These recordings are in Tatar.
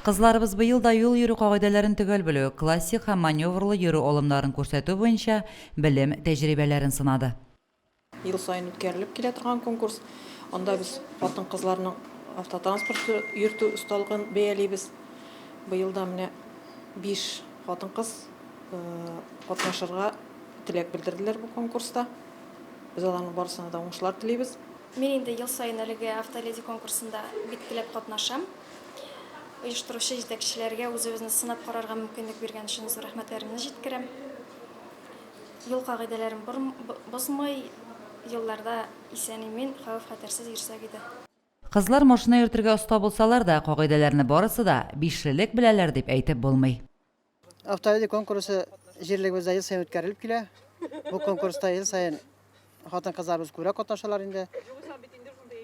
Кызларыбыз быел да юл йөрү кагыйдәләрен төгәл белү, классик һәм маневрлы йөрү алымнарын күрсәтү буенча белем, тәҗрибәләрен сынады. Ел саен үткәрелеп килә торган конкурс. Анда без хатын-кызларның автотранспорт йөртү осталыгын бәялибез. Быел да менә биш хатын-кыз катнашырга теләк белдерделәр бу конкурста. Без аларның барысына да уңышлар телибез. Мин инде ел саен әлеге Автоледи конкурсында бик теләп катнашам. Оештыручы җитәкчеләргә үзебезне сынап карарга мөмкинлек биргән өчен зур рәхмәтләремне җиткерәм. Юл кагыйдәләрен бозмый, юлларда исән-имин, хәвеф-хәтәрсез йөрсәк иде. Кызлар машина йөртергә оста булсалар да, кагыйдәләрне барысы да бишлелек беләләр дип әйтеп булмый. Автоледи конкурсы җирлегебездә ел саен үткәрелеп килә. Бу конкурста ел саен хатын-кызларыбыз күбрәк катнашалар инде.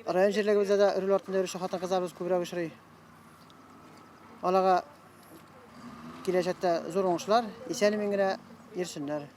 Район җирлегебездә дә руль артында йөрүче хатын-кызларыбыз күбрәк очрый. Аларга киләчәктә зур уңышлар, исән-имин генә йөрсеннәр.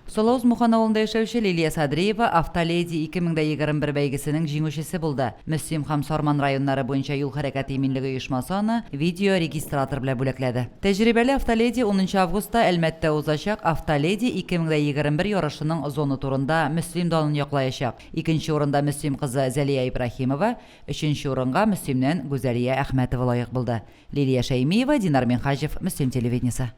Салауз Мухан авылында яшәүче Лилия Садриева Автоледи 2021 бәйгесенең җиңүчесе булды. Мөслим һәм Сарман районнары буенча юл хәрәкәте иминлеге оешмасы аны видеорегистратор белән бүләкләде. Тәҗрибәле Автоледи унынчы августта Әлмәттә узачак Автоледи 2021 ярышының зона турында Мөслим данын яклаячак. Икенче урында Мөслим кызы Зәлия Ибраһимова, өченче урынга Мөслимнән Гүзәлия Әхмәтова лаек булды. Лилия Шәймиева, Динар Минһаҗев, Мөслим телевидениесе.